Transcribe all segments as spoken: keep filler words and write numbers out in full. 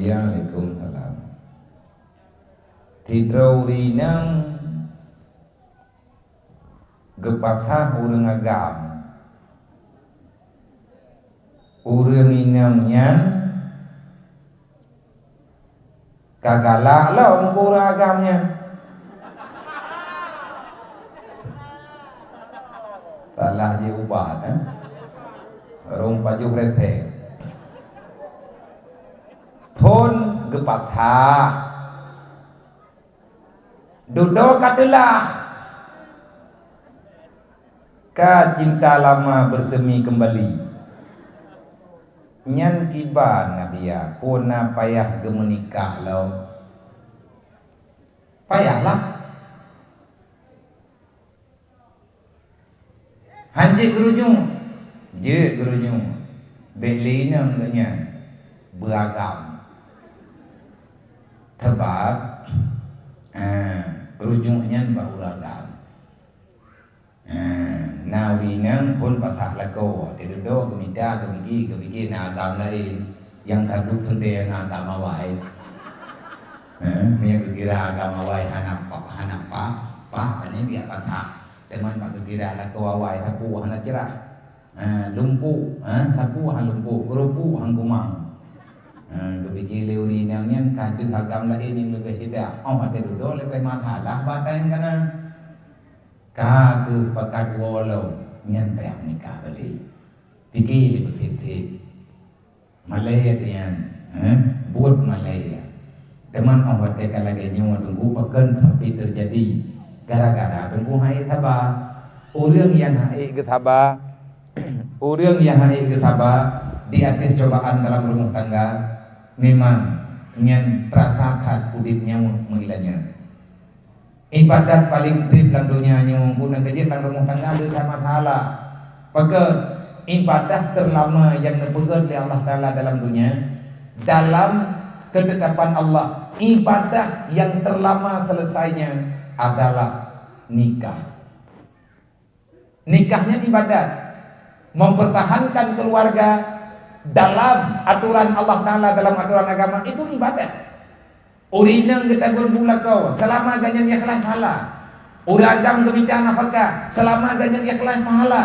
Waalaikumsalam. Sidroe ureueng inong geupasah ureueng agam. Ureueng inong nyan ka galak lom keu ureueng agam nyan. Salah jih ubat, eh? Rhung pajoh retek. Phôn geupasah. Dudoe ka teulah. Ka cinta lama bersemi kembali. Nyan kiban Nabiya, peue na payah geumeunikah lom? Payahlah. Han jeuet geurujuek, jeuet geurujuek. Bék lé inong geuh nyan beuagam. Sabab, ah, rujuek nyan bak ureueng agam. Ah, na ureueng inong phôn patah lakoe, watèe dudoe geumita, geubigi, geubigi na agam laén. Nyang ka duek teuntèe ngon agam awai. Eh, meunyoe geukira agam awai hana pa-, hana paih, paih pane biak patah. Teuma bak geukira lakoe awai sapeue hana cerah. Eh, lumpu, eh, sapeue hana lumpu, keurupu hana kumang. Eh, geupike lé ureueng inong nyan ka deuh agam laén nyang leubeh ceudah. Oh, watèe dudoe leubeh masalah bak nyang kana. Ka keuh pakat woe lom nyan payah nikah balè. Pike lé beuthèb-thèb. Malèe nyan, eh, buet malèe. Teuma 'oh watèe ka lagèe nyoe teungku, pakon sampai teujadi? Gara-gara teungku han ék saba. Ureueng nyang han ék geusaba, ureueng nyang han ék geusaba di ateueh cobaan dalam rumoh tangga, memang nyan teurasa that udép nyoe meuilanya. Ibadat paleng treb lam donya nyoe guna keujeuet lam rumoh tangga le that masalah. Pakon? Ibadah terlama nyang neupeugét lé Allah Taala dalam donya, dalam ketetapan Allah, ibadah nyang terlama selesainya adalah nikah. Nikah nyan ibadat. Mempertahankan keluarga dalam aturan Allah Taala, dalam aturan agama, itu ibadat. Ureueng inong geutagun bu lakoe, seulama geuh nyan ikhlas pahala. Ureueng agam geumita nafakah, seulama geuh nyan ikhlas pahala.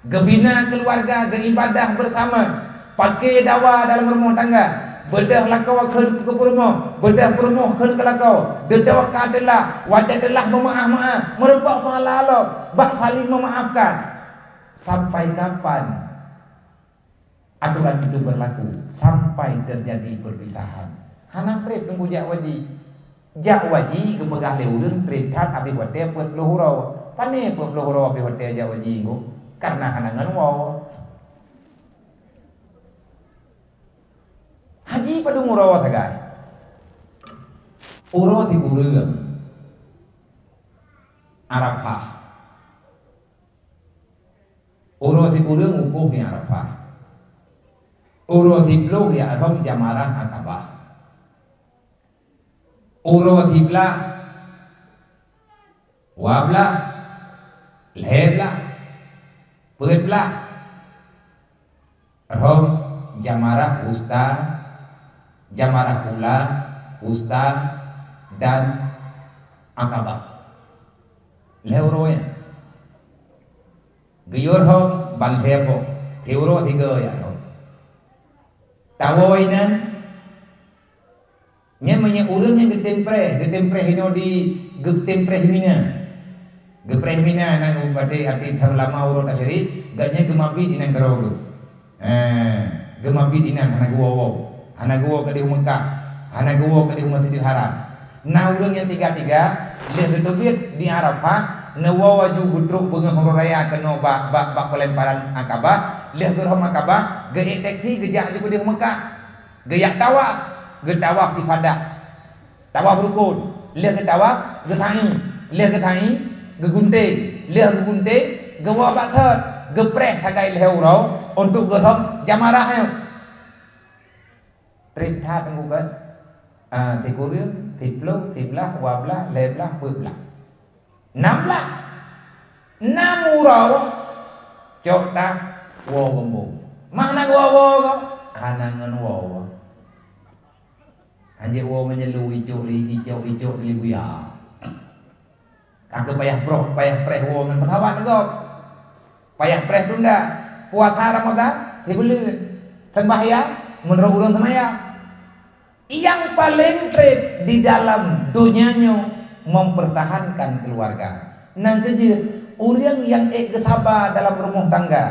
Geubina keuluwarga, geuibadah beusama, paké dawa dalam rumoh tangga, beudôh lakoe kheun keu peurumoh, beudôh peurumoh kheun keu lakoe, dudoe ka teulah, watèe teulah meumeu'ah-meu'ah, meurumpok pahala lom bak saling meumaafkan. Sampai kapan aturan itu berlaku? Sampai terjadi perpisahan. Hana treb teungku jak u haji. Jak u haji geupeugah lé ureueng treb that abéh watèe peuet ploh uroe. Pané peuet ploh uroe abéh watèe jak u haji teungku? Karena hana ngon woe. Haji padum uroe sagai? Uroe sikureueng. Arafah. Uroe sikureueng wukuf di Arafah. Uroe siploh jak rhom jamarah Aqabah. Uroe siblaih, dua blaih, lhèe blaih, peuet blaih, rhom jamarah wusta, jamarah ula, wusta, dan Aqabah. Lhèe uroe nyan. Geuyue rhom ban lhèe boh, siuroe sigoe jak rhom. Tawoe inan, nyan meunyoe ureueng nyang geutem preh, geutem preh inoe di, geutem preh Mina. Geupreh Mina na watèe até that lama uroe tasyrik, gobnyan geumabit inan keudroe geuh. Eh, geumabit inan hana geuwoe-woe. Hana geuwoe keudéh u Meukah, hana geuwoe keudéh u Masjidil Haram. Na ureueng nyang tiga-tiga, lheueh geuteubiet di Arafah, neuwoe aju geutrok beungoh uroe raya keunoe bak, bak, bak peulemparan Aqabah, lheueh geurhom Aqabah, geuék taksi geujak aju keudéh u Meukah. Geujak tawaf, geutawaf ifadah. Tawaf rukun, lheueh geutawaf, geusa'i, lheueh geusa'i, geugunting, lheueh geugunting, geuwoe bak thot, geupreh sagai lhèe uroe untuk geurhom jamarah nyoe. Treb that teungku kan? Ah, sikureueng, siploh, siblaih, dua blaih, lhèe blaih, peuet blaih. Nam blaih. Nam uroe. Cok dah woe geumbong. Mah na geuwoe-woe gob? Hana ngon woe. Jeuet woe meunyeuleu icok li, icok, icok li buya. Ka keu payah proh, payah preh woe ngon pesawat gob. Payah preh tunda. Puasa Ramadan, hibuleuen. Sembahyang, meunurot ureuëng sembahyang. Yang paling treb di dalam dunia nyoe mempertahankan keluarga. Nang keujeuet, ureuëng nyang ék geusaba dalam rumoh tangga,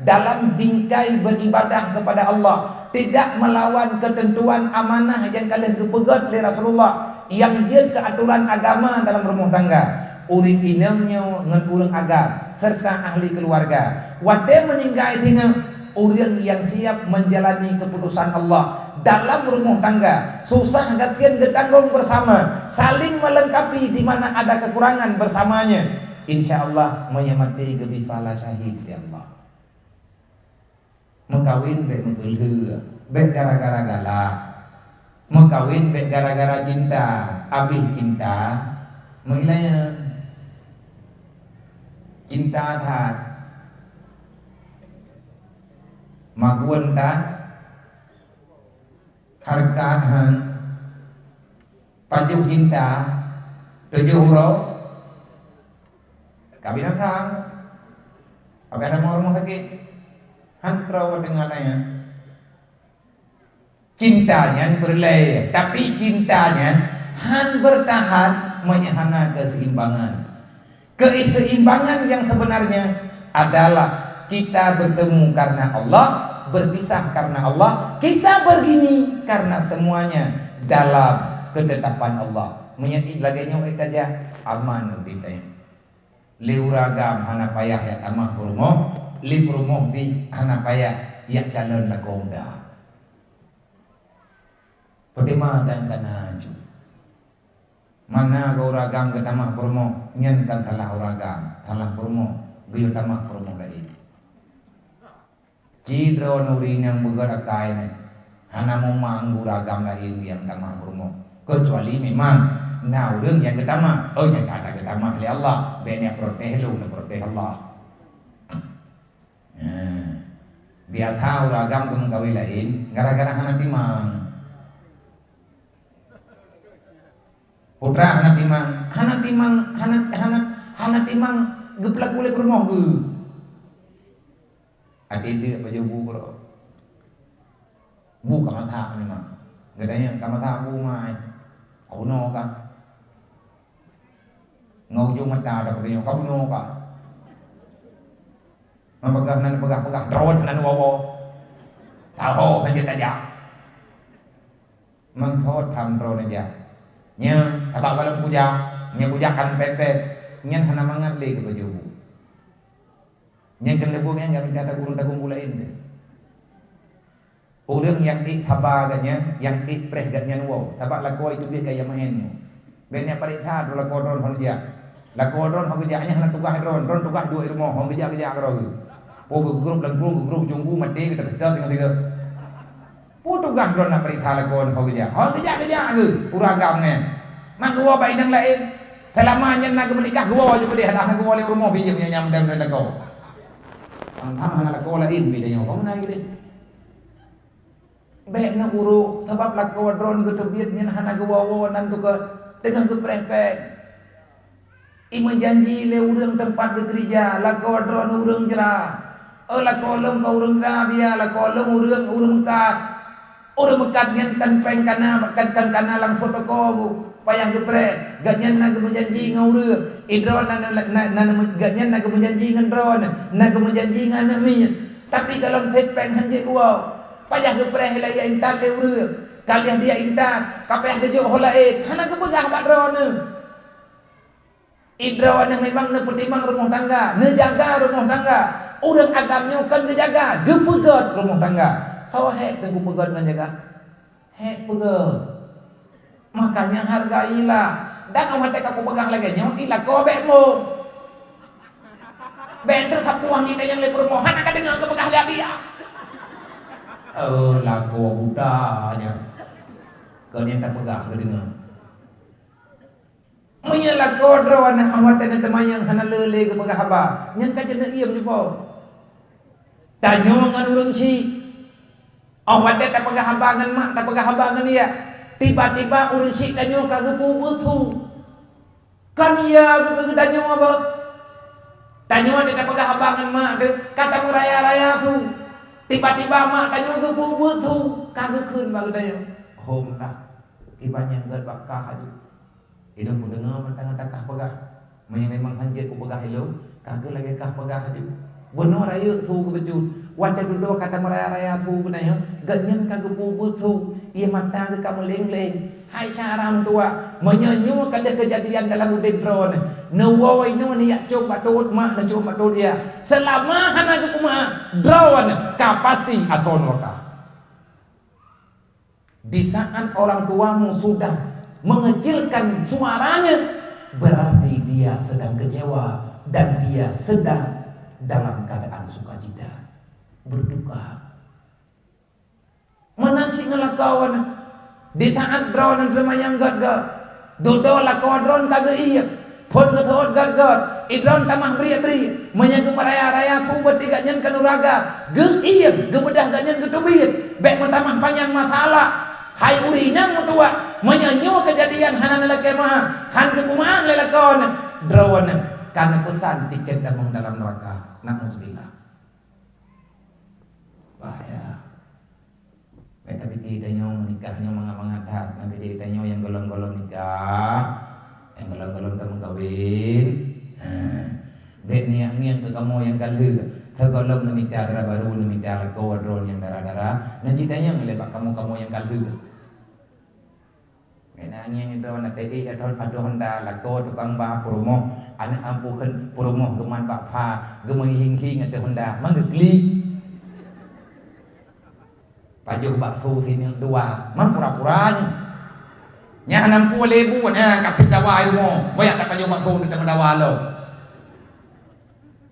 dalam bingkai beribadah kepada Allah, tidak melawan ketentuan amanah nyang ka lheueh geupeugét lé Rasulullah, nyang jeuet keu atoran agama dalam rumoh tangga, ureuëng inong nyoe ngon ureuëng agam, serta ahli keluarga. Watée meuninggai singoh, ureuëng nyang siap menjalani keputusan Allah dalam rumoh tangga, susah gasien geutanggong bersama, saling melengkapi di mana ada kekurangan bersamanya. Insya Allah, meunyoe maté geubri pahala syahid lé Allah. Meukawen bék meupeulheueh, bék gara-gara galak. Meukawen bék gara-gara cinta, abéh cinta, meuilayan. Cinta that. Magun that. Hareukat han. Pajoh cinta, tujoh uroe, ka binatang. Apai ada mau rumah sakit? Han troe deungon ayah. Cinta nyan peureulée, tapi cinta nyan han bertahan meunyoe hana keuseimbangan. Keseimbangan yang sebenarnya adalah kita bertemu karena Allah, berpisah karena Allah, kita begini karena semuanya dalam ketetapan Allah. Meunyoe lagée nyoe tajak, aman udép tanyoe. Lé ureuëng agam hana payah jak tamah peurumoh, lé peurumoh pih hana payah jak calon lakoe muda. Peuteuma dan kana ju. Mana geu ureuëng agam geutamah peurumoh, nyan kan salah ureuëng agam, salah peurumoh, geuyue tamah peurumoh laén. Ci droeneuh ureuëng nyang beugét akai nyan, hana mumang geu ureuëng agam laén nyang tamah peurumoh, keucuali memang na ureuëng nyang geutamah. Oh, nyang ka geutamah lé Allah, bék neuprotes lôn, neuprotes Allah. Nah, biasa ureuëng agam geumeukawen laén gara-gara hana timang. Putra hana timang, hana timang, hana, hana, hana timang geupeulaku lé peurumoh geuh. Até deuk pajoh bu keudroe. Bu ka masak memang. Geutanyoe ka masak bu mai. Ka bunoe ka. Ngon ujong mata dah peugah nyoe, ka bunoe ka. Meupeugah nan peugah-peugah droe nan woe-woe. Taho saja tajak. Meuthot tham droeneuh jak. Nyan, sabab gohlom kujak, nyan kujak kan pepet, nyan hana mangat lé keu pajoh bu. Nyan keuneuk leuboh nyan ka mita tagureueng-tagureueng bu laén teuh. Ureuëng nyang ék saba gobnyan, nyang ék preh gobnyan woe, sabab lakoe itu biet kaya maén. Bék neupareksa droe lakoe droeneuh hana jak. Lakoe droeneuh hana geujak, nyan hana tugaih droeneuh, droeneuh tugaih duek i rumoh, hana geujak-geujak keudroe geuh. Po geugrôp lam krueng, geugrôp cunggu maté geuteuteuet teungoh tiga. Peue tugaih droeneuh na peuriksa lakoe nyoe ho geujak? Ho geujak-geujak geuh, ureuëng agam nyan. Mak geuwoe bak inong laén. Seulama nyan na geumeunikah geuwoe jih peudeh, hana geuwoe lé u rumoh bijéh nyan nyang meudan-meudan lakoe. Tang-tang hana lakoe laén pih tanyoe, kamoe na geuh deh. Bék neuburuk, sabab lakoe droeneuh geuteubiet nyan hana geuwoe-woe nan teuka, teungoh geupreh péng. I meujanji lé ureuëng teumpat geukeurija, lakoe droeneuh ureuëng jra. Oh, lakoe lôn ka ureuëng jra biya, lakoe lôn ureuëng, ureuëng meukat. Ureuëng meukat nyan kan péng kana, kan, kan kana langsung teuka bu, payah geupreh. Gobnyan na geumeujanji ngon ureuëng. I droeneuh na, na, na, na, gobnyan na geumeujanji ngon droeneuh, na geumeujanji ngon aneuk miet. Tapi gohlom sép péng han jeuet geuwoe. Payah geupreh lé jak intat lé ureuëng. Ka lheueh dijak intat, ka payah geujok ho laén, hana geupeugah bak droeneuh. I droeneuh memang neupeutimang rumoh tangga, neujaga rumoh tangga. Ureuëng agam nyoe kon geujaga, geupeugét rumoh tangga. Soe hék teungku peugét ngon jaga? Hék peugét. Makanya hargailah. Dan 'oh watée ka kupeugah lagée nyoe, i lakoe bék mong. Bék treuk sapeue nyang tanyong lé peurumoh, hana ka deungoe geupeugah lé abiya. Oh, lakoe buta nyan. Kon nyang tapeugah geudeungoe. Meunyoe lakoe droeneuh 'oh watée neuteumanyong hana le lé geupeugah haba, nyan ka jeuet neuiem jipo. Tanyoe ngon ureuëng chik. 'Oh watée tapeugah haba ngon mak, tapeugah haba ngon yah. Tiba-tiba ureuëng syiek tanyoe ka geupeubuet su. Kan iya geutanyoe beuh. Tanyoe teuka peugah abang ngon mak teuh, ka tameuraya-raya su. Tiba-tiba mak tanyoe geupeubuet su, ka geukheun bak geutanyoe, "Hom lah, kiban nyang gét bak kah aju." Idong kudeungoe mantong ata kah peugah. Meunyoe memang hanjeuet kupeugah ilôn, ka kheueh lagée kah peugah aju. Bunoe rayeuk su geuh bacut. Watée dudoe ka tameuraya-raya su geutanyoe, gobnyan ka geupeubuet su. Ié mata geuh ka meuléng-léng. Hai syara meutuwah, meunyoe nyoe ka lheueh keujadian dalam udeb droeneuh, neuwoe inoe neujak cok bak tuet mak, neucok bak tuet yah. Seulama hana geupeumaaf, droeneuh ka pasti asoe nuraka. Di saat orang tuamu sudah mengecilkan suaranya, berarti dia sedang kecewa dan dia sedang dalam keadaan sukacita, berduka. Meunan cit ngon lakoe nyoe. Di saat droeneuh teurimong nyang gét-gét, dudoe lakoe droeneuh ka geuieb, phon geuseuôt gét-gét, idroeneuh tamah briek-briek. Meunyoe geumeuraya-raya su beuti gobnyan ka nuraka, geuieb, geubeudah gobnyan geuteubiet, bék meutamah panyang masalah. Hai ureuëng inong meutuwah, meunyoe nyoe keujadian hana neulakée meuah, han geupeumaah lé lakoe nyoe, droeneuh ka neupeusan tiket tamong dalam nuraka. Na'udzubillah. Bahaya. Bèk tapike tanyoe meunikah nyoe mangat-mangat that, na keujeuet tanyoe nyang gohlom-gohlom nikah, nyang gohlom-gohlom tameukawen. Ha. Bèk niat ngieng keu kamoe nyang ka lheueh, teugohlom neumita dara barô, neumita lakoe droe nyang dara-dara, na cit tanyong lé bak kamoe-kamoe nyang ka lheueh. Keunan ngieng droe na teuék ateueh, ateueh honda, lakoe tukang ba peurumoh, aneuk ampu kheun peurumoh geumat bak pha, geumeuhing-hing ateueh honda, mang geuklik. Pajoh bakso sineuk dua, mang pura-pura nyoe. Nyan hana ampu lé bu, na ka phet dawa i rumoh, boyak tapajoh bakso teuteumé dawa lom.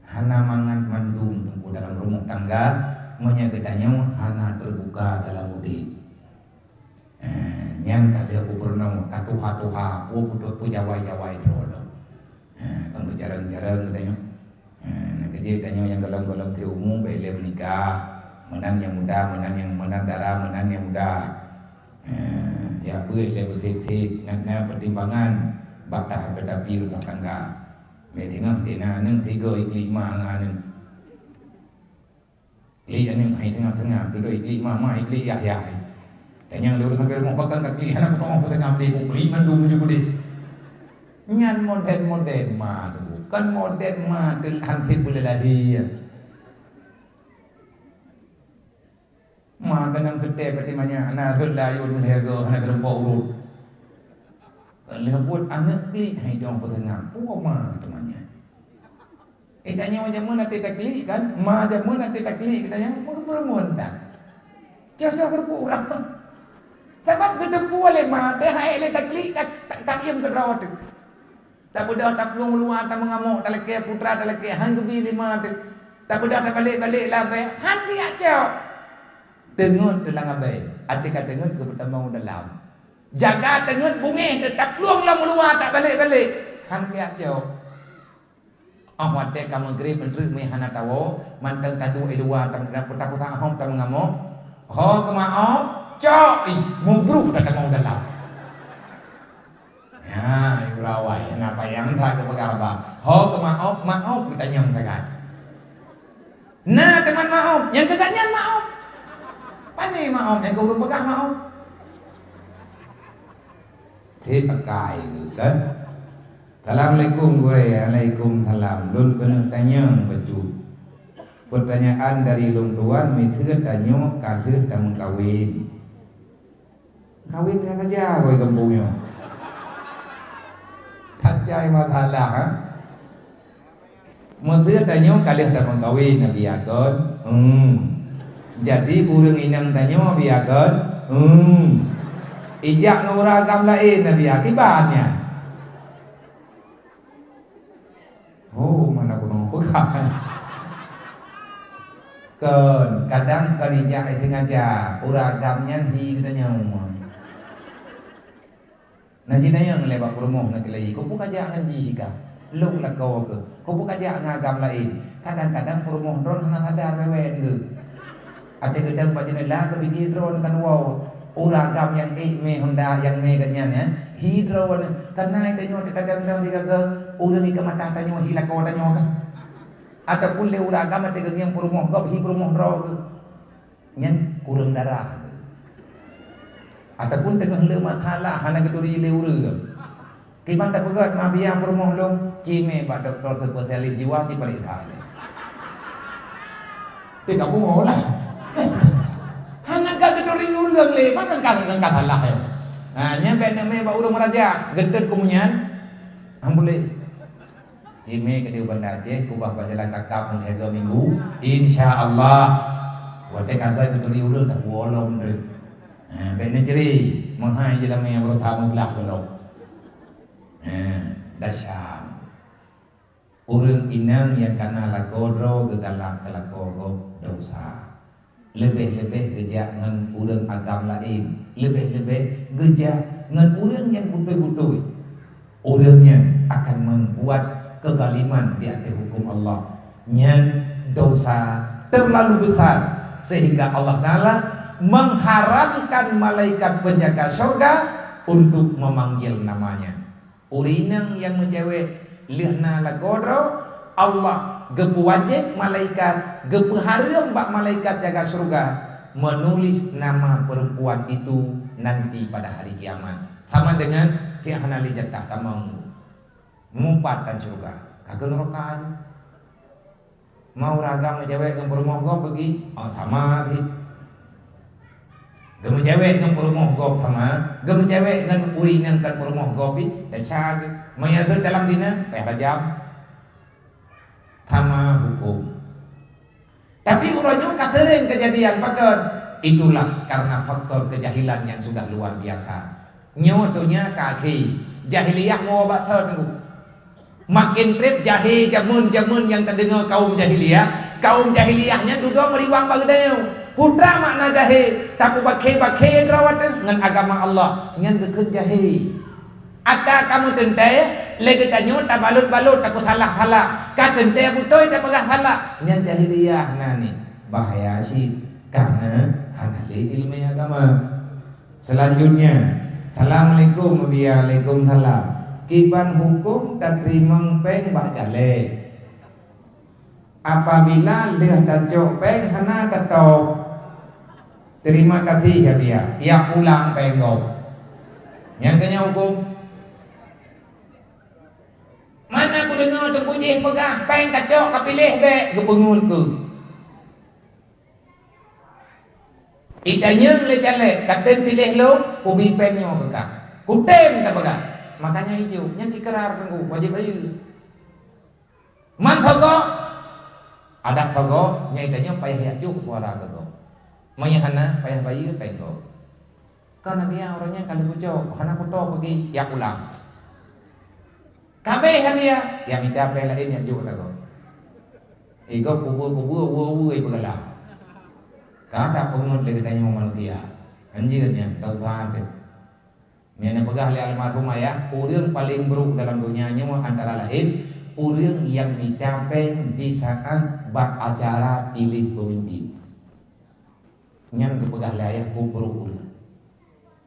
Hana mangat mandum teungku dalam rumoh tangga, meunyoe geutanyoe hana teubuka dalam udeb. Eh, nyan ka lheueh gubunur, ka tuha-tuha, peue putôh peujawai-jawai droe lom. Eh, kon beujarang-jarang geutanyoe. Eh, na keujeuet tanyoe nyang gohlom-gohlom teuh umu bèk lé meunikah. Meunan nyang muda, meunan nyang, meunan dara, meunan nyang muda. Eh, ya beuet lé beutet-tet, ngat na peutimbangan bak tahap tatapi rumoh tangga. Meuteungoh teuh na aneuk, tiga iklik ma ngon aneuk. Klik aneuk hai teungoh-teungoh, dudoe klik mama, klik yah-yah. Dan nyang lôn sampai rumoh bakang ka klik, hana kutu'oh peue teungoh beli, klik mandum ju kudeh. Nyan modern-modern ma tu, kan modern ma tu han thép boleh lahé. Ma keunong keutée peuti manyak, na rhot layôn lhèe goe, hana keureumpok urot. Lheueh buet aneuk klik, hai dong peue teungoh, peue ma teumanyah. Eh, tanyoe jameun até taklik kan? Ma jameun até taklik, tanyoe meukeubeureumon tan. Cok-cok keureubeuk ureueng. Sabab geuteupeue lé ma, teuhai lé taklik, tak, tak, tak iem keudroe teuh. Tabeudôh taplueng luwa, tameungamok, talakée putra, talakée, han geubi lé ma teuh. Tabeudôh tabalek-balek lam abée, han geujak cok. Teungeut teuh lam abée, até ka teungeut geupeutamong u dalam. Jaga teungeut bungéh teuh, taplueng lam luwa, tabalek-balek, han geujak cok. Óh watée ka meugreb, meunteuk mé hana tawoe, mantong taduek i luwa, tam-, tapeusa-peusa hom tameungamok. Ho keumaob, cok ih, mubruh tatamong dalam. Nyan, urawai, hana payah that geupeugah haba. Ho keumaob, maob geutanyong sagai. Na teuma maob, nyang keu gobnyan maob. Pane maob, nyang keu ureueng peugah maob. Hé pakai geuh kan? Assalamualaikum gurée. Waalaikumsalam. Lôn keuneuk tanyong bacut. Peutanyaan dari lôn tuan, miseue tanyoe ka lheueh tameukawen. Kawen saja goi gampông nyoe. That jai masalah, ha? Meuseu tanyoe ka lheueh tameukawen, Nabi Agon? Hmm. Jadi, ureueng inong tanyoe, Nabi Agon? Hmm. Ijak ngon ureueng agam laén, Nabi Agon? Kiban nyan? Oh, mana gunong peugah. Kon, kadang kon ijak, eh, sengaja. Ureueng agam nyan hi geutanyoe. Na jitanyong lé bak peurumoh na keulai, "Keupeue kajak ngon jih sika? Lôn lakoe keuh. Keupeue kajak ngon agam laén?" Kadang-kadang peurumoh droen hana sadar wèt-wèt geuh. Até geudong bak jeunela geupike droen kan woe. Ureuëng agam nyang ék mé honda nyang mé geuh nyan, ya. Hi droe nyan, kana tanyoe teuka ganteng sigaga, ureuëng ikeumata tanyoe hi lakoe tanyoe kah? Ataupun lé ureuëng agam teuka ngieng peurumoh gob hi peurumoh droe geuh. Nyan kureueng darah geuh. Ataupun teungoh le masalah hana geuturi lé ureuëng. Kiban tapeugah ma biang peurumoh lôn, ci mé bak dokto spesialis jiwa ci paléksa lé. Teuka pungo lah. Hana ka geuturi ureuëng lé, maka ka ka salah ya. Ha, nyan bèk neumé bak ureuëng meuraja, geutet keu meunyan. Alhamdulillah. Ci mé keudéh Banda Aceh, kubah bak jalan kakap lhèe minggu. Insya Allah. Watèe ka gèt geuturi ureuëng tapuwoe lom deh. Ha, bèk neucre, meuhai jeulamé nyang beureusaha meuglah gohlom. Ha, dasar. Ureuëng inong nyang kana lakoe droe geugalak keu lakoe gob desya. Leubeh-leubeh geujak ngon ureuëng agam laén, leubeh-leubeh geujak ngon ureuëng nyang beutôi-beutôi. Ureuëng nyan akan meubuet keuzaliman di ateueh huköm Allah. Nyan desya teurlalu besar seuhingga Allah Taala mengharamkan malaikat penjaga syurga untuk memanggil namanya. Ureuëng inong nyang meucewek lheueh na lakoe droe, Allah geupeuwajéb malaikat, geupeuhareuem bak malaikat jaga syurga meunulis nama perempuan itu nanti pada hari kiamat. Sama dengan tiek hana lé jatah tamong. Mupat tan syurga, ka keuneuraka. Mau ureuëng agam meucewek ngon peurumoh gob bagi, oh, sama sih. Geumeucewek ngon peurumoh gob sama, geumeucewek ngon ureuëng nyang kon peurumoh gob pih desya geuh. Meunyo rhot dalam zina, payah rajam. Sama huköm. Tapi uroe nyoe ka seuréng keujadian pakon? Itulah karena faktor kejahilan yang sudah luar biasa. Nyoe donya ka akhé, jahiliyah mo bak thon. Makin treb jahé jameun-jameun nyang tadeungoe kaum jahiliyah. Kaum jahiliyah nyan dudoe meuriwang bak geutanyoe. Peue makna jahé? Tapeubakhé-bakhé droe watèe ngon agama Allah. Nyan geukheun jahé. Ata kamoe teuntèe, lé geutanyoe tabalot-balot, tapeusalah-salah. Ka teuntèe beutôi tapeugah salah. Nyan jahiliyah na nyan. Bahaya cit. Karena hana lé ileumèe agama. Selanjutnya, assalamualaikum, Abiya. Waalaikumsalam. Kiban huköm tateurimong péng bak caleg? Apabila lheueh tacok péng hana tatôb, terima kasih, Abiya. Yak ulang péng gob. Nyang keu nyan huköm. Mana kudeungoe Teungku jih peugah, péng kacok kapiléh bèk, geupeungeut keuh. Itanyong lé caleg, "Katem piléh lôn, kubi péng nyoe keu kah." Kutem tapeugah. Makanya ijok, nyan ikrar Teungku, wajéb bayeue. Man sogok, adak sogok, nyan itanyong payah yak jok suara keu gob. Meunyo hana, payah bayeue péng gob. Kan Abiya, uroe nyan ka lheueh kucok, hana kutôb bagi, yak ulang. Ka abéh Abiya, ya mita péng laén nyang jok lagoe. Igob kubur-kubur, uwe-uwe ipeugala. Ka tapeungeut lé geutanyoe manusia. Anjeut nyan, tau that teuh. Nyang neupeugah lé almarhum ayah, ureuëng paleng brok dalam donya nyoe antara laén ureuëng nyang mita péng di saát bak acara piléh peumimpin. Nyan geupeugah lé ayah keu brok ureuëng.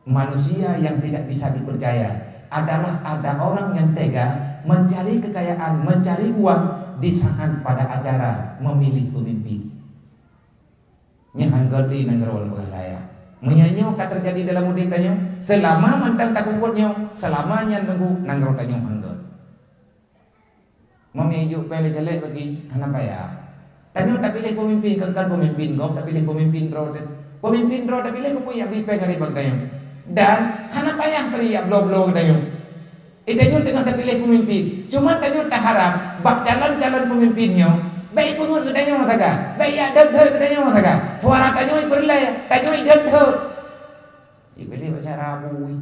Manusia yang tidak bisa dipercaya adalah ada orang yang tega mencari kekayaan, mencari uang di saat pada acara memilih pemimpin. Nyan han gèt di nanggroe lôn peugah lé ayah. Meunyo nyoe ka teujadi dalam udeb tanyoe, seulama mantong tapeubuet nyoe, seulama nyan teungku nanggroe tanyoe han gèt. Meunyo ijok péng lé caleg bagi, hana payah. Tanyoe tapiléh peumimpin, kon-kon peumimpin gob, tapiléh peumimpin droe teuh. Peumimpin droe tapiléh keupeue yak bi péng hareuem bak tanyoe. Dan hana payah bri yak bloe-bloe geutanyoe. Geutanyoe teungoh tapiléh peumimpin. Cuma tanyoe taharap bak calon-calon peumimpin nyoe, bèk ipeungeut geutanyoe sagai, bèk yak deuet-deuet geutanyoe sagai. Suara tanyoe ipeureulèe, tanyoe ideuet-deuet. Ipiléh bak cara bui.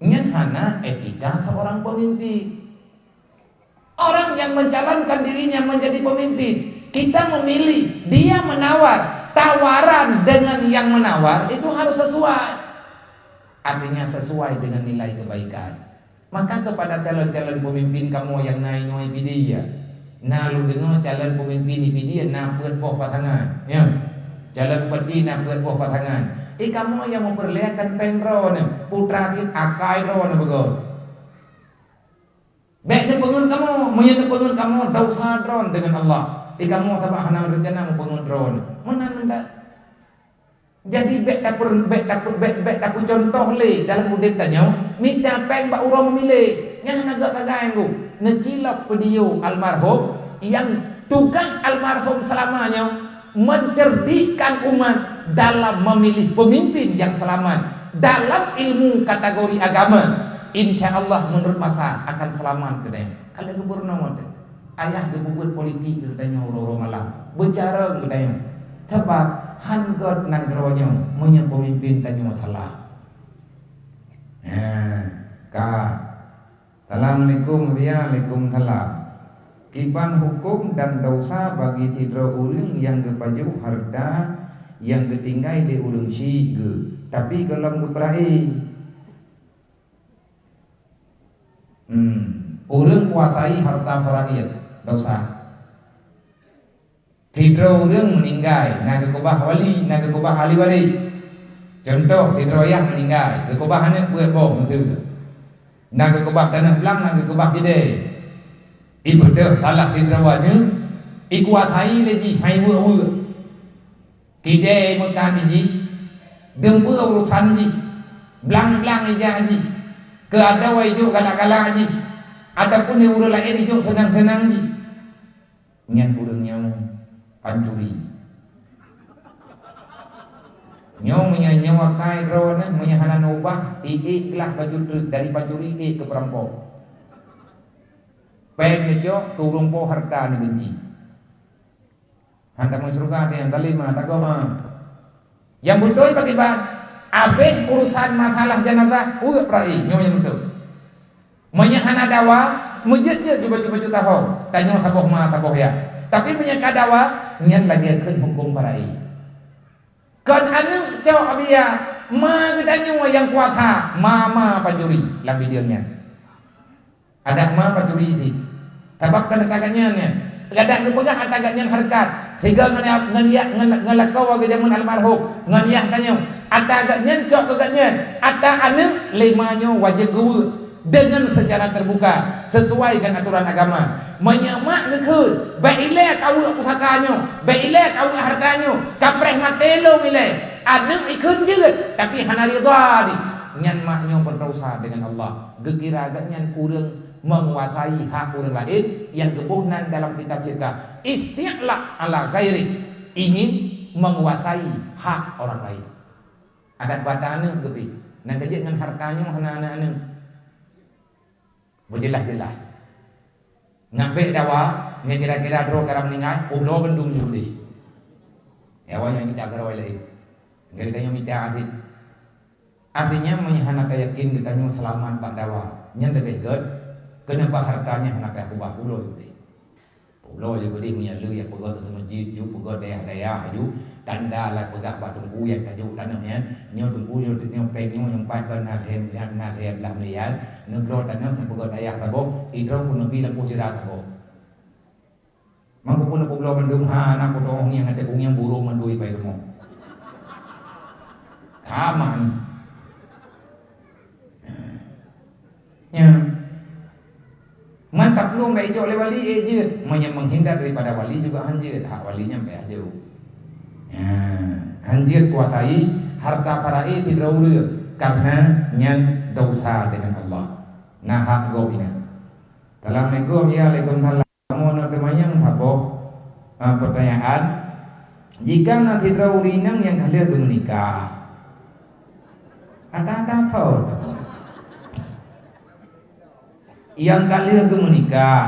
Nyan hana etika seorang pemimpin. Orang yang mencalonkan dirinya menjadi pemimpin, kita memilih, dia menawar, tawaran dengan yang menawar itu harus sesuai. Artinya sesuai dengan nilai kebaikan. Maka kepada calon-calon pemimpin kamoe nyang na inoe P D I ya, na lôn deungoe calon pemimpin P D I ya na peuet boh pasangan, ya. Calon bupati na peuet boh pasangan. Eh, kamoe nyang meupeureulee kan péng droeneuh, putra cit akai droeneuh beugôt. Bék neupeungeut kamoe, meunyoe neupeungeut kamoe, desya droeneuh deungon Allah. Eh, kamoe sabab hana reuncana meupeungeut droeneuh. Meunan ndak. Jadi, bék tapeu-, bék tapeu-, bék, bék tapeucuntoh lé dalam udeb tanyoe, mita péng bak uroe meumilék. Nyan hana gét sagai, Bu. Neucilok video almarhum, nyang tugaih almarhum seulama nyoe mencerdikkan umat dalam memilih pemimpin yang selamat dalam ilmu kategori agama. Insya Allah, menurut masa akan selamat, katanya. Ka lheueh gubunur teuh, ayah geupeubuet politik geutanyoe uroe-uroe malam, beucarông geutanyoe. Sabab han gét nanggroe nyoe meunyoe peumimpin tanyoe salah. Nah, ka. Assalamualaikum, waalaikumsalam. Kiban huköm dan desya bagi sidroe ureuëng nyang geupajoh hareuta nyang geutinggai lé ureuëng syik geuh, tapi gohlom geupeurayeuk? Hmm. Ureuëng kuasai hareuta peurayeuk, desya. Sidroe ureuëng meuninggai, na geukeubah wali, na geukeubah ahli waréh. Cuntoh, sidroe yah meuninggai, geukeubah aneuëk peuet boh meuteue. Na geukeubah tanoh blang, na geukeubah keudè. Ibeudôh salah sidroe nyoe, ikuasai lé jih, hai weuek-weuek. Keudè meukat jih, deumpeu urosan jih, blang-blang ija jih, keu adoe ijok galak-galak jih, ataupun di ureuëng laén ijok seunang-seunang jih. Nyan ureuëng nyoe pancuri. Nyoe meunyoe nyoe akai droeneuh, meunyoe hana neuubah, iék glah baju treuk dari pancuri ék keu peurampok. Péng neucok keu ureuëng po hareuta neubeunci. Han tamong syeuruga teuh nyang talima, tagoe ma. Nyang beutôi pakriban? Abéh urusan masalah janazah, uek peurayeuk, nyoe nyang beutôi. Meunyoe hana dawa, meujeuet-jeuet ju bacut-bacut tahom, tanyoe saboh ma saboh yah. Tapi meunyoe ka dawa, nyan lagée kheun huköm peurayeuk. Kon aneuëk cok biya, ma geutanyoe nyang kuasa, ma-ma pancuri lam video nyan. Adak ma pancuri jih. Sabab keuneuk tagat nyan nyan. Adak geupeugah ata gata nyan hareukat. Sigoe ngon, ngon, ngon, ngon lakoe geujameun almarhum, ngon yah tanyoe. Ata gata nyan cok keu gata nyan. Ata aneuëk lé ma nyoe wajéb geuweuek deungon seucara teubuka, sesuai ngon aturan agama. Meunyoe mak geukheun, "Bék ilée kaweuek pusaka nyoe, bék ilée kaweuek hareuta nyoe, kapreh maté lôn ilée," aneuëk ikheun jeuet, tapi hana ridha di, nyan mak nyoe beudesya deungon Allah. Geukira gata nyan ureuëng menguasai hak ureuëng laén, nyang geuboh nan dalam kitab fiqah, isti'la ala ghairi, ingin menguasai hak orang lain. Adak bak ata aneuëk geubri, na geujeuet ngon hareuta nyoe hana aneuëk-aneuëk. Beujeulaih-jeulaih. Ngon bék dawa, nyan kira-kira droe ka meuninggai, ubloe bandum jih udeh. Ya, awaknyan mita keurôi laén. Geutanyoe mita adit. Artinya, meunyoe hana tayakin geutanyoe seulamat bak dawa, nyan leubeh gét, keuneubah hareuta nyan hana payah keubah, ubloe jih udeh. Ubloe jih udeh, meunyoe le nyang peugöt ateueh meuseujid, ju peugöt dayah-dayah, ju tanda lah peugah bak teungku nyang tajok tanoh nyan, nyoe teungku, nyoe, nyoe péng nyoe, nyoe pat kon na lhèe, na lhèe blah miliar, neubloe tanoh, neupeugöt dayah saboh, idroe peuneubri lampôh sira saboh. Mangkeupeue neupubloe bandum, hana kutoh ngieng até kungieng burông mandoi pai rumoh. Aman. Nyan. Man taplueng bak icok lé wali, eh, jeuet. Meunyoe menghindar daripada wali juga han jeuet, hak wali nyan payah jok. Nyan. Han jeuet kuasai hareuta para sidroe ureuëng, karena nyan desya deungon Allah. Na hak gob inan. Assalamualaikum, ya, waalaikumsalam. Kamoe na teumanyong saboh, eh, peutanyaan. Jika na sidroe ureuëng inong nyang ka lheueh geumeunikah, ata-ata thon, nyang ka lheueh geumeunikah,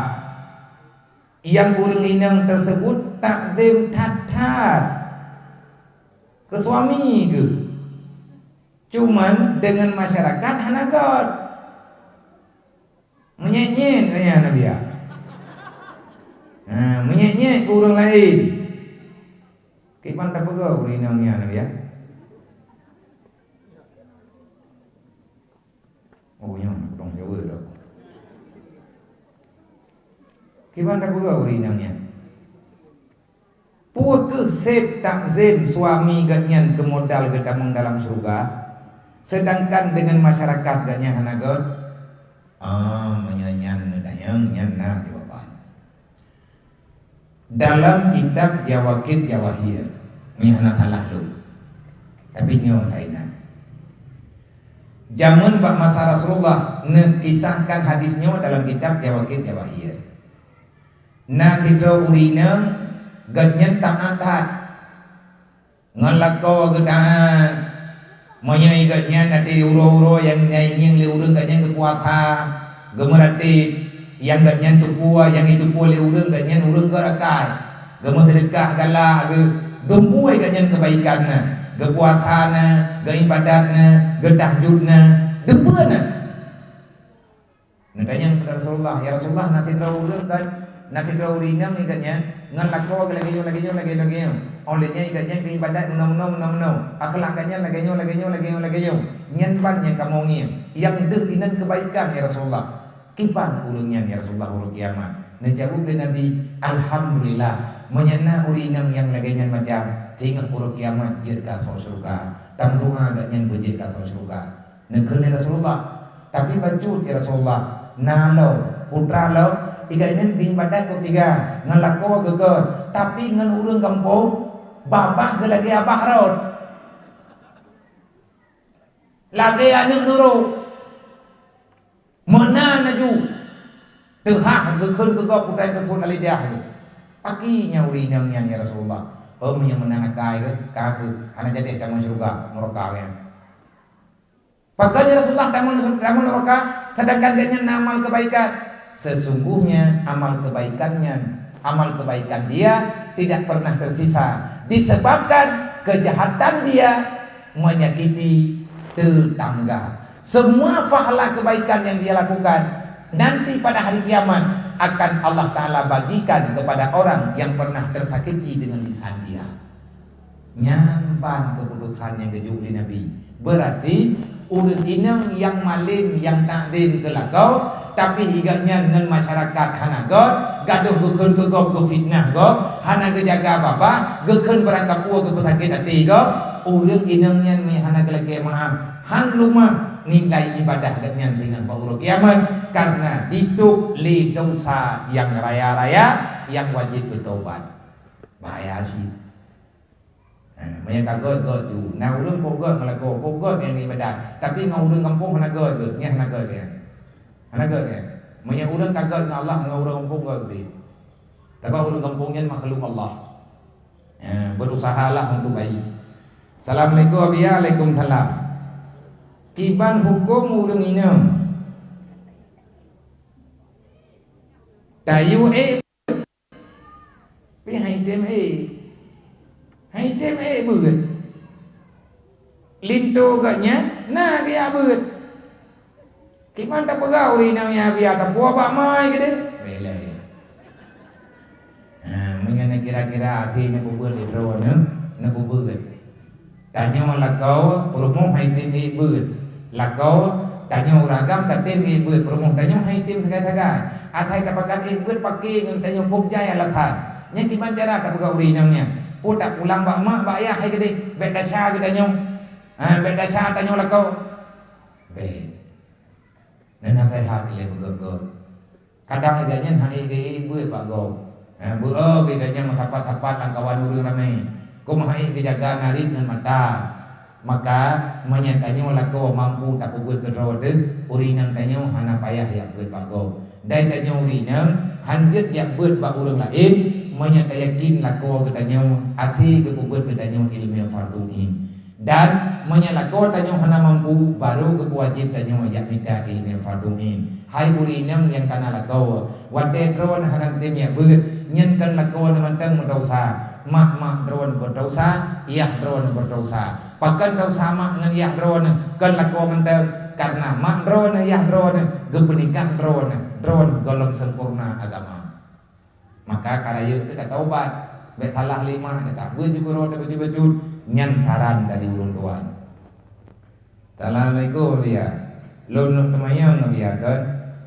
nyang ureuëng inong tersebut takzim that-that keu suami geuh, cuman deungon masyarakat hana göt. Meunyét-nyét, tanya Nabi, ya. Ha, meunyét-nyét keu ureuëng laén. Kiban tapeugah ureuëng inong nyan, Nabi, ya. Oh, nyoe, ureuëng Jawa tu. Kiban tapeugah ureuëng inong nyan. Peu kheueh seb takzim suami gobnyan keu modal geutamong dalam syeuruga, seudangkan deungon masyarakat gobnyan hana göt? Ah, meunyoe nyan neutanyong, nyan na jawaban. Dalam kitab Jawakit Jawahir, nyoe hana salah lôn. Tapi nyoe hana. Jameun bak masa Rasulullah neukisahkan hadis nyoe dalam kitab Jawakit Jawahir. Na sidroe ureueng inong, gobnyan taat that. Ngon lakoe geutaat, meunyoe gobnyan até uroe-uroe nyang ingieng lé ureueng gobnyan geupuasa, geumeuratib, nyang gobnyan tupeue, nyang jitupeue lé ureueng gobnyan ureueng geuh rakai, geumeuseudeukah galak geuh, dumpeue gobnyan keubaikan na, geupuasa na, geuibadat na, geutahajud na, dumpeue na. Neutanyong keu Rasulullah, "Ya Rasulullah, na sidroe ureueng kan, na sidroe ureueng inong ikat nyan, ngon lakoe lagée nyoe, lagée nyoe, lagée, lagée nyoe. Óh lheueh nyan ikat nyan geuibadat meunoe-meunoe, meunoe-meunoe. Akhlak geuh nyan lagée nyoe, lagée nyoe, lagée nyoe, lagée nyoe. Nyan ban nyang kamoe ngieng. Nyang deuh inan keubaikan, ya Rasulullah." "Kiban ureueng nyan, ya Rasulullah, uroe kiamat?" Neujaweueb lé Nabi, "Alhamdulillah, meunyoe na ureueng inong nyang lagée nyan macam, teungoh uroe kiamat jeuet keu asoe syeuruga. Tameudoá geuh nyan beujeuet keu asoe syeuruga." Neukheun lé Rasulullah, "Tapi bacut, ya Rasulullah, na lom, putra lom, ikat nyan geuibadat keu tiga, ngon lakoe geuh, tapi ngon ureueng gampông, babah geuh lagée abah rot. Lagée aneuëk nurok. Meunan laju, teuhah geukheun keu gob putra nyang teuthot lalé dah geuh." "Pakri nyan ureueng inong nyan, ya Rasulullah?" "Oh, meunyoe meunan akai geuh, ka kheueh, hana jadi tamong syeuruga, nuraka geuh nyan." Pakon ya Rasulullah tamong, tamong nuraka, sedangkan gobnyan na amal kebaikan? Sesungguhnya amal kebaikan nyan, amal kebaikan dia tidak pernah tersisa disebabkan kejahatan dia menyakiti tetangga. Semua pahala kebaikan yang dia lakukan, nanti pada hari kiamat akan Allah Ta'ala bagikan kepada orang yang pernah tersakiti dengan lisan dia. Nyan ban keuputosan nyang geujok lé Nabi. Beurati, ureuëng inong nyang malem, nyang takzim keu lakoe, tapi ikat nyan ngon masyarakat hana göt, gadôh geukheun keu gob, geufitnah gob, hana geujaga babah, geukheun barangkapeue geupeusakét até gob, ureuëng inong nyan meuhana geulakée meuáh, han leumah nilai ibadah gobnyan teungoh bak uroe kiamat, kareuna ditôb lé desya nyang raya-raya nyang wajéb geutobat. Bahaya cit. Ha, meunyoe ka göt-göt ju, na ureuëng kok göt ngon lakoe, kok göt ngon ibadat, tapi ngon ureuëng gampông hana göt geuh, nyan hana göt geuh. Hana göt geuh. Meunyoe ureuëng ka göt ngon Allah, ngon ureuëng gampông göt geuh. Sabab ureuëng gampông nyan makhluk Allah. Ha, berusahalah untuk baik. Assalamualaikum, Abiya. Waalaikumsalam. Kiban huköm ureuëng inong tayue ék Pi hai tem ék. Hai tem ék beuet. Linto gobnyan na geujak beuet. Kiban tapeugah ureuëng inong nyang biasa tapuwoe bak mai keudeh. Belai. Ha, meunyoe na kira-kira até neupeubeuet lé droeneuh, neupeubeuet. Tanyoe lakoe peurumoh hai tem ék beuet. Lakoe tanyoe ureuëng agam tatem ék beuet peurumoh tanyoe hai tem sagai-sagai. Asai tapakat ék beuet paké ngon tanyoe kôb jai alasan. Nyan kiban cara tapeugah ureuëng inong nyan. Peue tapulang bak mak bak yah hai keudeh, bék desya geutanyoe. Ha, bék desya tanyoe lakoe. Bék. Neunasehat ilée beugöt-göt. Kadang gobnyan hana ék beuet bak gob. Ha, beu-o gobnyan meusapat-sapat lam kawan ureuëng ramé. Keu meuhai geujaga narit ngon mata. Maka, meunyoe tanyoe lakoe mampu tapeubeuet keudroe teuh, ureuëng inong tanyoe hana payah jak beuet bak gob. Dan tanyoe ureuëng inong han jeuet jak beuet bak ureuëng laén, meunyoe tayakin lakoe geutanyoe até geupeubeuet geutanyoe ileumèe fardhu ain. Dan meunyoe lakoe tanyoe hana mampu, barô geupeuwajéb tanyoe jak mita ileumèe fardhu ain. Hai ureuëng inong nyang kana lakoe, watée droeneuh hana tem jak beuet, nyan kon lakoe neuh mantong meudesya, mak-mak droeneuh beudesya, yah droeneuh beudesya. Pakon desya mak ngon yah droeneuh, kon lakoe mantong, kareuna mak droeneuh, yah droeneuh geupeunikah droeneuh, droeneuh gohlom sempurna agama. Maka ka rayeuk teuh tataubat, bék salah lé mak, tatabeuet ju keudroe teuh bacut-bacut, nyan saran dari ureuëng tuha. Assalamualaikum, Abiya. Lôn neuk teumanyong, Abiya, kon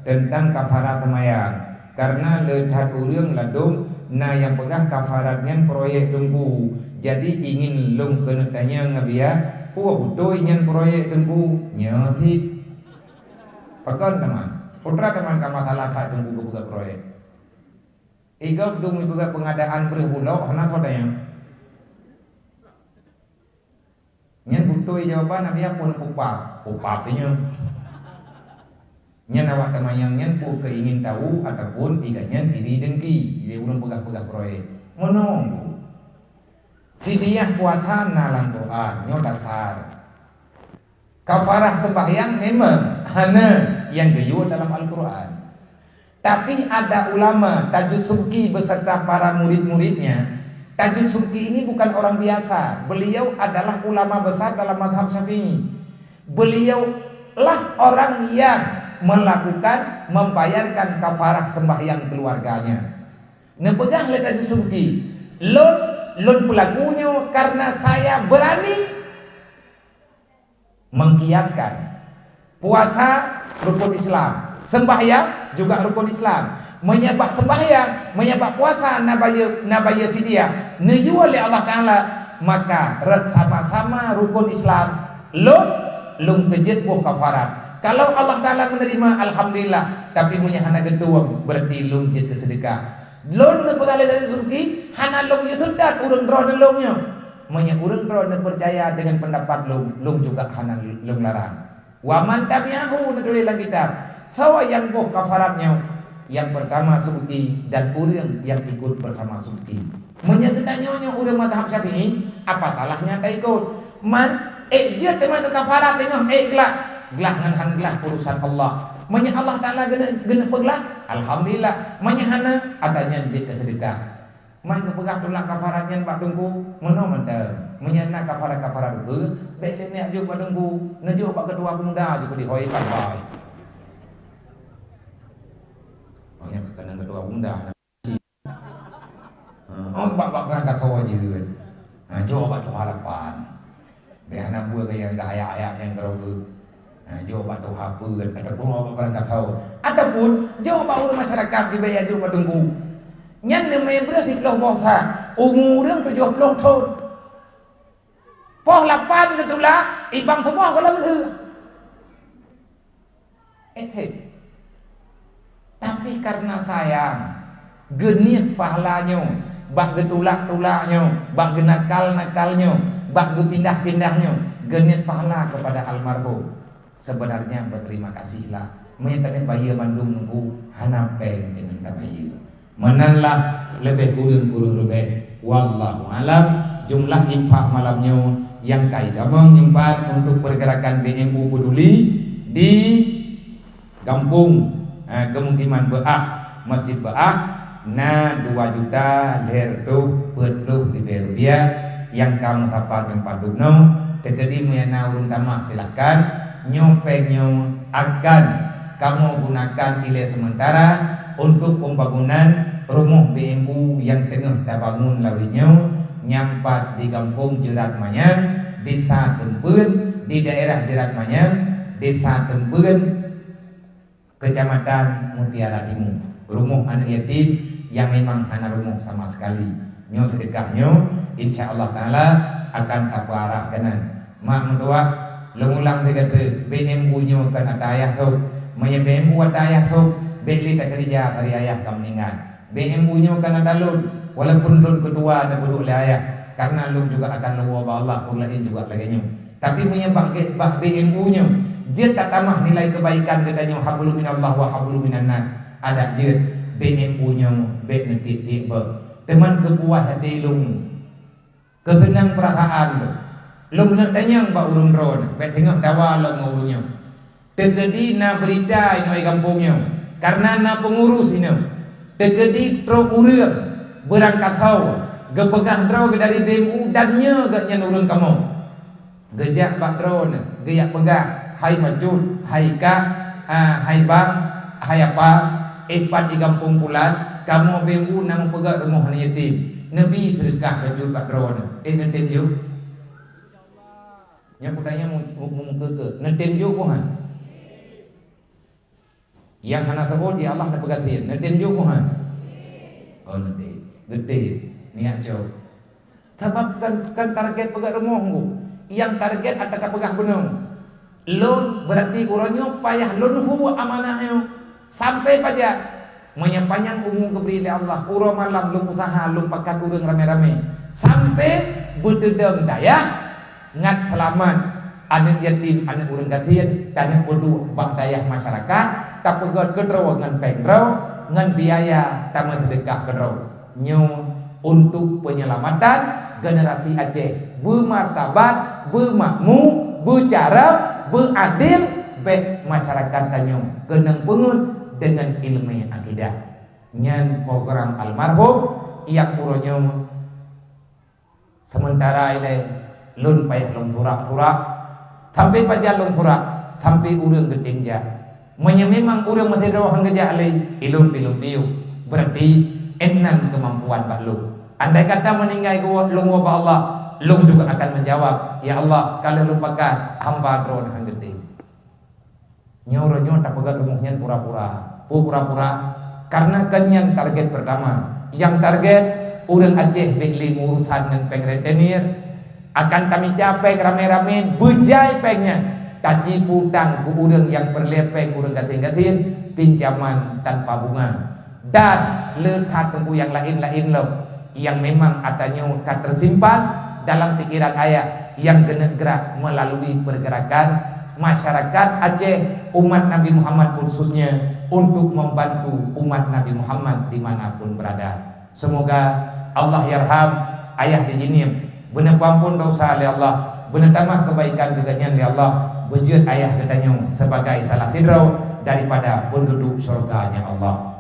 teuntang kafarat seumayang, kareuna le that ureuëng ladôm Na nyang peugah kafarat nyan proyek Teungku. Jadi ingin lôn keuneuk tanyong ngon biya, peue beutôi nyan proyek Teungku? Nyoe cit. Pakon teuma? Peue teuma ka masalah that Teungku geupeugah proyek? Igob dum ipeugah pengadaan breueh bulok, hana peue tanyong. Nyan beutôi jawaban, tapi peue neupupap? Pupap nyoe. Nyan awak teumanyong nyan peue keu ingin tahu ataupun iga nyan iri dengki lé ureuëng peugah-peugah proyek. Meunoe, fidyah puasa na lam Quran, nyoe dasar. Kafarah sembahyang memang hana nyang geuyue dalam Al-Quran. Tapi ada ulama Tajud Subki beserta para murid-muridnya. Tajud Subki ini bukan orang biasa. Beliau adalah ulama besar dalam mazhab Syafi'i. Beliaulah orang yang melakukan, membayarkan kafarah sembahyang keluarganya. Neupeugah lé Tajud Subki, "Lôn, lôn peulaku nyoe karena saya berani." Mengkiaskan, puasa rukun Islam, sembahyang juga rukun Islam. Meunyoe bak sembahyang, meunyoe bak puasa na bayeue, na bayeue fidyah, neuyue lé Allah Taala, maka rot sama-sama rukun Islam, lôn, lôn keujeuet boh kafarat. Kalau Allah Taala menerima, alhamdulillah, tapi meunyoe hana geutueng, berarti lôn jeuet keu seudeukah. Lôn neupeugah lé Tajud Subki, hana lôn yue seudat ureuëng droeneuh lôn nyoe. Meunyoe ureuëng droeneuh peucaya deungon peundapat lôn, lôn juga hana lôn larang. "Wa man tabi'ahu," neutuléh lam kitab. Soe nyang boh kafarat nyoe? Nyang peurtama Subki dan ureuëng nyang ikot beusama Subki. Meunyoe geutanyoe nyoe ureuëng mazhab Syafi'i, apa salahnya taikot? Man, ék jeuet teuma keu kafarat teungoh ék glah. Glah ngon hán glah urusan Allah. Meunyoe Allah Taala geuneuk, geuneuk peuglah, alhamdulillah. Meunyoe hana, ata nyan jeuet keu seudeukah. Man geupeugah tulak kafarat nyan bak Teungku, meunoe mantong. Meunyoe na kafarat-kafarat beukeu, bék lé neujok bak Teungku, neujok bak keutua pemuda jih peudeh hôi pai. Oh, nyan keunan keutua pemuda. Oh, bak, bak, bak, bak, oh, jeuet. Ha, jok bak tuha lapan. Bék hana buet gaya geuhayak-hayak nyang keureubeuen. Ha, jok bak tuha peuet ataupun bak barang kathau. Ataupun jok bak ureuëng masyarakat di baya jok bak Teungku. Nyan neumé breueh siplôh boh sa, umu ureuëng tujoh ploh thon. Poh lapan geutulak, ibang saboh gohlom lheueh. Eh, hei. Tapi karena sayang, geuniet pahala nyoe, bak geutulak-tulak nyoe, bak geunakal-nakal nyoe, bak geupindah-pindah nyoe, geuniet pahala kepada almarhum. Sebenarnya berterima kasihlah. Meunyoe taneuk bayeue bandum nunggu, hana péng deungon tabayeue. Meunan lah, leubeh kureueng-kureueng ribèe. Wallahu alam, jumlah infak malam nyoe nyang ka itamong nyumpat untuk pergerakan B M U Peduli di gampông, eh, kemukiman Beu'ah, Masjid Beu'ah, na dua juta lhèe reutôh peuet ploh ribèe rupiah nyang ka meusapat nyumpat dum nyoe. Teukeudi meunyoe na ureueng tamah, silahkan. Nyoe péng nyoe akan kamoe gunakan ilèe seumeutara untuk pembangunan rumoh B M U nyang teungoh tabangun lawét nyoe, nyang pat di Gampông Jeurat Manyang, Desa Teumpeuen, di daerah Jeurat Manyang, Desa Teumpeuen, Kecamatan Mutiara Timu. Rumoh aneuk yatim nyang memang hana rumoh sama sekali. Nyoe seudeukah nyoe, insya Allah Taala akan tapeuarah keunan. Mak meutuah, lôn ulang sigoe teuk, B M U nyoe kon ata ayah sôk. Meunyoe B M U ata ayah sôk, bèk lé takeurija, hari ayah ka meuninggai. B M U nyoe kon ata lôn, walaupun lôn keutua neupeuduek lé ayah, karena lôn juga akan lôn woe bak Allah, ureueng laén juga lagèe nyoe. Tapi meunyoe bak ge-, bak B M U nyoe, jeuet tatamah nilai kebaikan geutanyoe, hablum minallah wa hablum minannas, adak jeuet. B M U nyoe bèk neutiek-tiek beuh. Teuma keupuas até lôn. Keuseunang peurasaan lôn. Lôn neuk tanyong bak ureueng droeneuh, bèk teungoh dawa lom ngon ureueng nyoe. Teukeudi na beurita inoe gampông nyoe, kareuna na peungurus inoe. Teukeudi trok ureueng beurangkat ho, geupeugah droe geuh dari B M U dan nyoe gobnyan ureueng kamoe. Geujak bak droeneuh, geujak peugah, "Hai Macut, hai Kak, ah, hai Bang, hai Apa, eh, pat di gampông pulan, kamoe B M U na meupeugöt rumoh aneuk yatim." Neubi seudeukah bacut bak droeneuh. Eh, neutem jok? Nyan peue tanyong mu-, mu-, mu-, mukeue-keue. Neutem jok peue han? Nyang hana seuôt, ya Allah, neupeugah gasien. Neutem jok peue han? Oh, neutem. Geutem, niat jok. Sabab kan, kan target peugöt rumoh nyoe. Nyang target ata tapeugah bunoe. Lôn, berarti uroe nyoe payah lôn hu amanah nyoe. Sampai pajan? Meunyoe panyang umu geubri lé Allah, uroe malam lôn usaha lôn pakat ureuëng ramé-ramé. Sampai beuteudong dayah, ngat seulamat aneuëk yatim, aneuëk ureuëng gasien, taneuk peuduek bak dayah masyarakat, tapeugöt keudroe ngon péng droe, ngon biaya tameuseudeukah keudroe. Nyoe untuk peunyelamatan generasi Aceh beumartabat, beumakmu, beucara, beuadil, bék masyarakat tanyoe keunong peungeut deungon iéleumé akidah. Nyan program almarhum nyang uroe nyoe. Sementara ilée lôn payah lôn surak-surak, sampai pajan lôn surak, sampai ureuëng geutem jak. Meunyoe memang ureuëng meusidroe han geujak lé, ilôn pi lôn piôh, berarti énan keumampuan bak lôn. Andai kata meuninggai geuwoe lôn woe bak Allah, lôn juga akan menjawab, "Ya Allah, ka lheueh lôn pakat, hamba droe han geutem." Nyoe uroe nyoe tapeugöt rumoh nyan pura-pura. Peue pura-pura? Karena kan nyan target pertama. Nyang target ureuëng Aceh bék lé meuurusan ngon péng rentenir, akan tamita péng ramé-ramé beujai péng nyan, tajipu utang keu ureuëng nyang peureulée péng ureuëng gasien-gasien, pinjaman tanpa bunga. Dan le that teungku nyang laén-laén lom nyang memang ata nyoe ka teusimpan dalam pikeran ayah nyang geuneuk grak meulalu peurgeurakan masyarakat Aceh, umat Nabi Muhammad khususnya, untuk membantu umat Nabi Muhammad di mana pun berada. Semoga Allah yarham ayah di jinim, beuneupampon dosa lé Allah, beuneutamah keubaikan geuganyan lé Allah, beujeuet ayah geutanyoe sebagai salah sidroe daripada peunduduek syurga-Nya Allah.